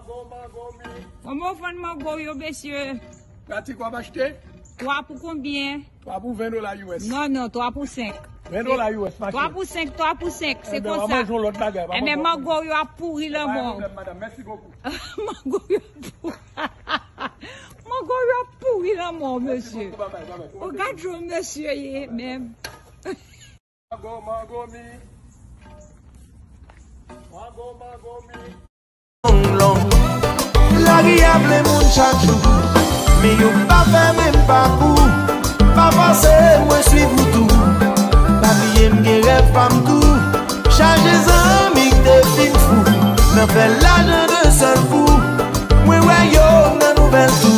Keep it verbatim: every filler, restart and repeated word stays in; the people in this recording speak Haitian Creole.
Kòman w vann mango yo, mesye? Pratik w ap achte? Twa pou konbyen? Twa pou ven dola U S. Non, non, twa pou senk. Ven dola U S, mache. Twa pou senk, twa pou senk, se Ebyen, w a konsa. manje yon lòt bagay, w a Enben, manje mango yo ap pouri Pa lanmò. gen pwoblèm, madanm. Mèsi bokou. Mango yo ap pouri. Mango yo ap pouri lanmò, mesye. Mèsi bokou, babay, babay. O gad jan mesye ye, menm. Mango, mango mi. Mango, mango mi. Long, long. Lari a plen moun chak jou, men yo pa fè menm pakou. Pa fòse mwen swiv ou tou. Pa bliye m gen rèv pa m tou. Chaje zanmi k te fin fou, nan fè lajan de sèl kou. Mwen wè yo nan nouvèl tou.